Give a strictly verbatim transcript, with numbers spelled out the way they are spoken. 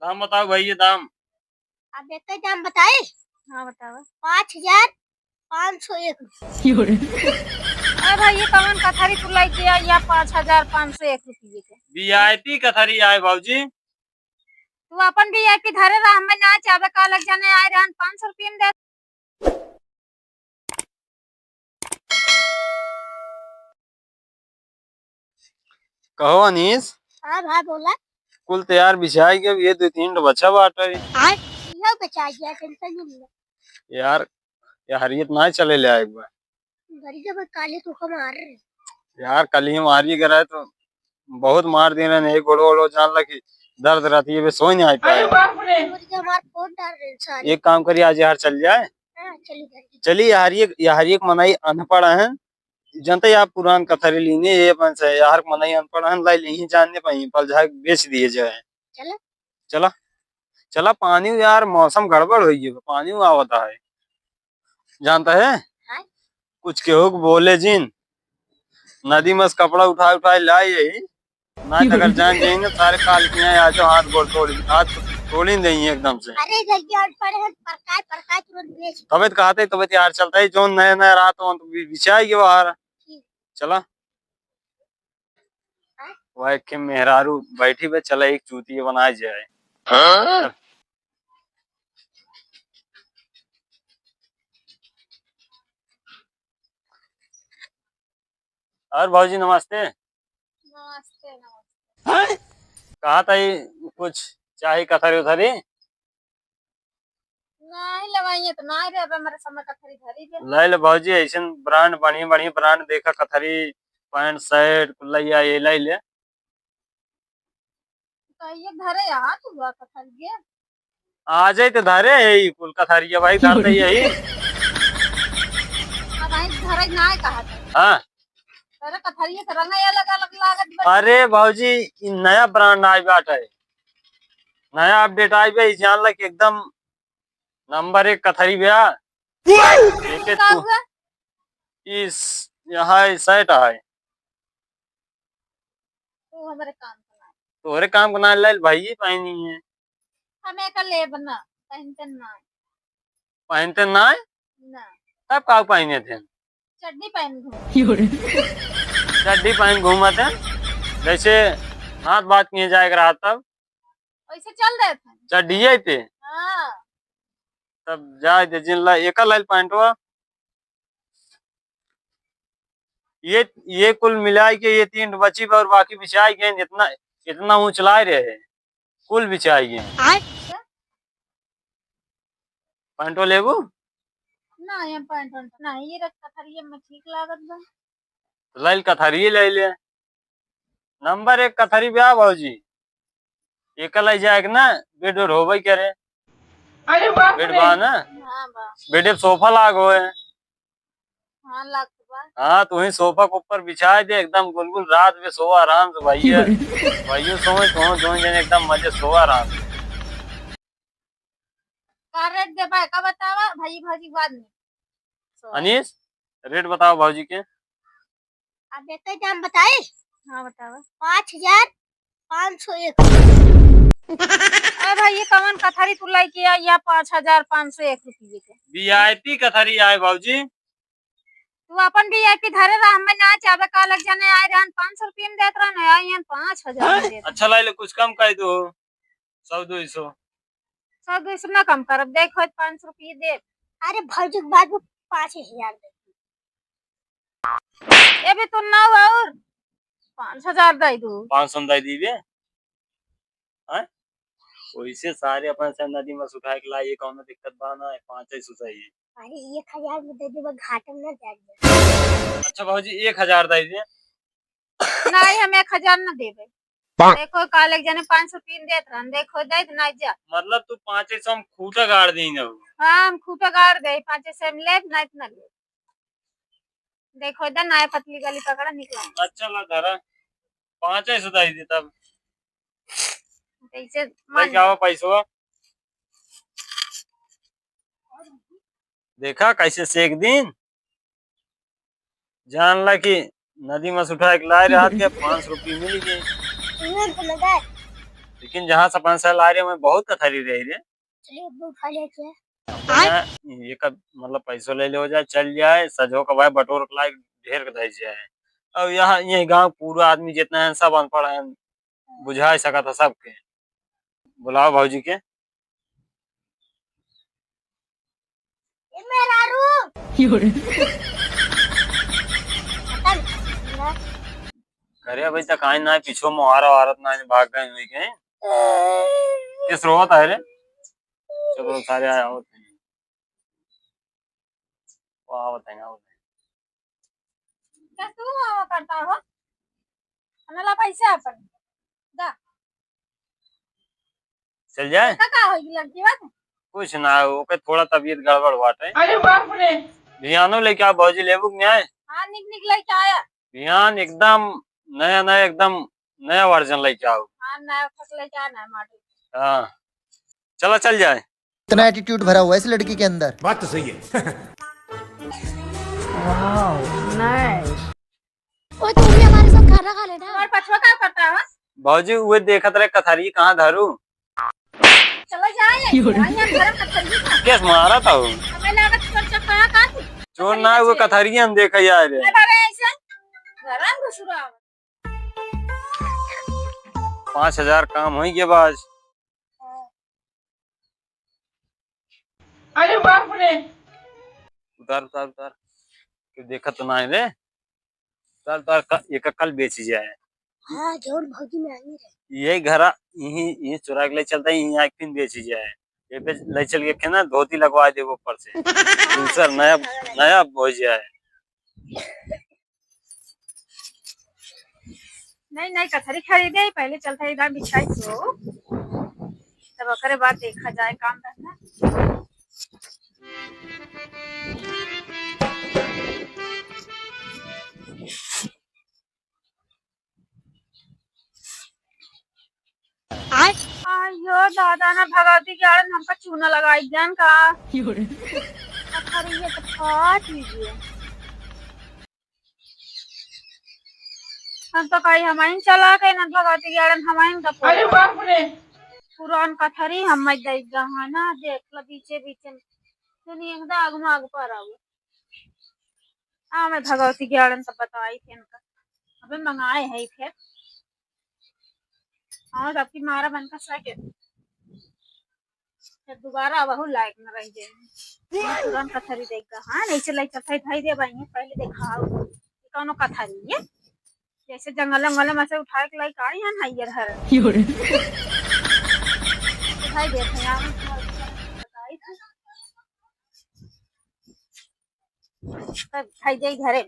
दाम बताओ भैया, दाम। अब एक दाम बताई? हाँ, बताओ। पाँच हजार पाँच सौ एक रुपये। अरे भाई, ये कौन कथरी तू लेके आई या पाँच हजार पाँच सौ एक रुपये के? VIP कथरी आए भौजी। तू अपन VIP धरे रह, हमें ना चाहे, काल एक जने आए रहन, पाँच सौ रुपये में दे। कहो अनीस। हाँ भाई, बोला। कुल तैयार बिछाई के, अब ये दो तीन ठो बचा बाटे। आय, इहो बचा गया, tension नहीं ले। यार, यार, ये तो ना चले ले आए एक बार। गरीब काले तो हम हार रहे। यार, कल ही हम हारिए गए रहे तो बहुत मार दिए ना, एक गोड़ो गोड़ो जान ला कि दर्द रहती है, बे सोई नहीं आ पाए। अरे बाप रे। और ये हमार फोन डाल रहे हैं सारे। एक काम करिए, आज यार चल जाए। हाँ, चलिए घर की। चलिए, यार, ये, यार, एक मनई अनपढ़ है, जनते आप पुरान कथरी लीने, ये अपन से यार मनई अनपढ़ है, लाई ली जान नहीं पाई, पल झाग बेच दिए जाए। चलो। चला, चला, पानी यार, मौसम गड़बड़ हो गई, पानी आवता है, जानता है? हाँ। कुछ केहू के बोले जिन, नदी में से कपड़ा उठाए उठाए लाए यही, ना तो अगर जान जाए ना, सारे काल के यहाँ आ जाओ, हाथ गोड़ तोड़, हाथ तोड़ी देंगे एकदम से। अरे, जल्दी हट पड़े हैं, परकाय, परकाय तुरंत बेच। तबे तो कहते, तबे तो यार चलता है, जो नया नया रहा तो, तो बि-, बिछाएगी बाहर। ठीक। चला। वह के मेहरारू बैठी बे, चला एक चूतिया बनाए जाए। हाँ? और भौजी नमस्ते। नमस्ते, नमस्ते। कहा था ये कुछ चाही कथरी उथरी? नहीं, लवाइए तो ना रे, अब हमारे समय कथरी धरी बे। ले ले भौजी, ऐसन brand, बढ़िया बढ़िया brand देखा, कथरी, pant, shirt, कुल्ला, या ये ले ले। तो ये धरे यहाँ तू हुआ कथरी के? आ जाए तो धरे है ही कुल कथरिया भाई, धरते यही। अब आई धरे ना कहा था। हाँ। अरे कथरिया के रंग अलग अलग लागत बा। अरे भौजी, ई नया brand आइ बाटे, नया update आइ बा, ई जान ला कि एकदम number एक कथरी बा। देखे का तू हुआ? इस यहाँ ई shirt है। तू हमरे काम का ना। तोहरे काम का ना लाइल भाई, ये पहनी है। हम एका लेब ना, पहनते ना। पहनते ना? ना। तब का पहने थे? चड्डी पहन घूम। चड्डी पहन घूमत है, जैसे हाथ बात किए जाए रहा तब। वैसे चल रहे थे। चड्डिये पे? हाँ। तब जाए दे, जिन ला, एका लाइल पैंटवा। ये, ये कुल मिलाइ के ये तीन बची बा और बाकी बिछाइ गए, इतना, इतना ऊँचलाए रहे, कुल बिछाइ गए। आय? पैंटो लेबू? ना, ये पैंट वैंट ना, ये रख कथरिया में ठीक लागत बा। लाइल कथरिये ले ले। Number एक कथरी बा भौजी। एका लाई जाए के ना, bed वेड होबे करे। अरे बाप रे। Bed बा ना? हाँ, बा। Bed पे sofa लाग होए। हाँ, लाग तो बा। हाँ, तू ही sofa के ऊपर बिछाए दे, एकदम गुलगुल रात में सोवा आराम से भैया। भैया सोए, तू दोनों जने एकदम मजे सोवा आराम से। का rate देबा, का बतावा, भाई भौजी बाद में। अनीस, rate बताओ भौजी के। अब एक दाम बताई? हाँ, बतावा। पाँच हजार पाँच सौ एक। अरे भाई, ये कौन कथरी तू लेके आई या पाँच हजार पाँच सौ एक रुपये के? VIP कथरी आए भौजी। तू अपन VIP धरे रह, हमें ना चाहे, काल एक जने आए रहन, पाँच सौ रुपये में देत रहन, आए हन पाँच हजार में देत रहन। अच्छा, लाई ले, कुछ कम कर दो, सौ दो सौ। सौ दो सौ ना कम करब, देखो, पाँच सौ रुपये देब। अरे भौजी के बाद में पाँच हजार दे। ये भी तू नौ और पाँच हजार दे दो। पाँच सौ दे दीबे। हैं? वैसे सारे अपन से नदी में से उठाए के लाई, ये कौनो दिक्कत बा ना, पाँच ही सौ चाहिए। अरे एक हजार में दे देबे, घाटे में ना जाए। अच्छा भौजी, एक हजार दे दे। नहीं, हम एक हजार ना देबे। देखो, काल एक जने पाँच सौ तीन देत रहन, देखो, दे दे, नहीं जा। मतलब तू पाँच सौ में खूंटा गाड़ दी ना? हाँ, हम खूंटा गाड़ दे, पाँच सौ में लेब, नहीं तो ना लेब। देखो, इधर नया पतली गली पकड़ा निकला। अच्छा ला धरा, पाँच सौ दे दे तब। कैसे मान लेके आवा पैसवा। देखा कैसे से एक दिन जान ला कि नदी में से उठा के लाए रहत के पाँच सौ रुपये मिल गए। इन्हें तो लगा। लेकिन जहाँ से पाँच साल आ रहे हैं, बहुत कथरी रही रे। चलिए, अब उठा ले क्या? अपना ये का मतलब पैसो ले ले हो जाए, चल जाए, सजो का भाई बटोर के लाए, ढेर के धई जाए। अब यहाँ, ये गाँव पूरा आदमी जितना है, सब अनपढ़ है, बुझाई सकत है सबके। बुलाओ भौजी के। ए मेहरारू। अरे भाई, त काहे ना पीछो मोहारा औरत ना भाग गए हुई के। किस रोवत है रे? चलो सारे आए आवत हैं। वो आवत है ना, आवत है। का तू आवा करता हो? हमें ला पैसे अपन। दा। चल जाए? का, का होई लड़की बात? कुछ ना, ओके थोड़ा तबीयत गड़बड़ बाटे। अरे बाप रे। भियानो लेके आओ भौजी, लेबू कि नहीं? हाँ, निक निक लेके आया। भियान एकदम नया नया, एकदम नया version लेके आओ। हाँ, नया फक लेके आया, नया model। हाँ, चला चल जाए। इतना attitude भरा हुआ है इस लड़की के अंदर। बात तो सही है। Wow, nice। ओ, तू भी हमारे साथ खाना खा लेना। तुम्हारे पछुआ का करता है? भौजी, उहे देखत रहे कथरी कहाँ धरू। चला जाए, क्यों रे? यहाँ घर में कथरी का। केस मारा था वो। हमें लागत चोर चक्का का तू? चोर ना, वो कथरी हम देखे आए रहे। अरे ऐसे घर में घुसुरा। पाँच हजार काम होई गया बस। अरे बाप रे। उतार, उतार, उतार। क्यों देखत तो ना है रे? उतार, उतार, क-, एक कल बेची जाए। हाँ, जौन भौजी में आई रहे। यही घरा, यही, यही चुरा के ले चलता है, यही आके फिर बेची जाए। ये पे ले चल के ना धोती लगवा दे ऊपर से। दूसरा नया, नया हो जाए। नहीं, नहीं, कथरी खरीदे, पहले चलता है इधर बिछाई तो, तब ओकरे बाद देखा जाए काम धंधा। आय। आयो दादा ना, भगवती के आड़न हमका चूना लगाई जान का। क्यों रे? कथरी ये तो फाट लीजिए। हम तो कही हमाइन चला के ना भगवती के आड़न हमाइन का अरे पोता। बाप रे। पुरान कथरी हम मैं दे गहना देख ल बीचे बीचे में। सुनी एकदम आग में आग पर आवे। आ मैं भगवती के आड़न तो बताई थे इनका। अबे मंगाए है फिर। और आपकी मारा बन का सके। फिर दोबारा वहू लायक न रह जाए। ये तुरंत कथरी देख गा। हाँ, नहीं चलाई चलता है, भाई दे भाई, पहले दिखाओ। ये कौनो कथरी है? जैसे जंगल वंगल में से उठा के लाइक आई है ना, ये हर। क्यों रे? दिखाई देत है यार, बताई थी। तब खाई जाई घरे।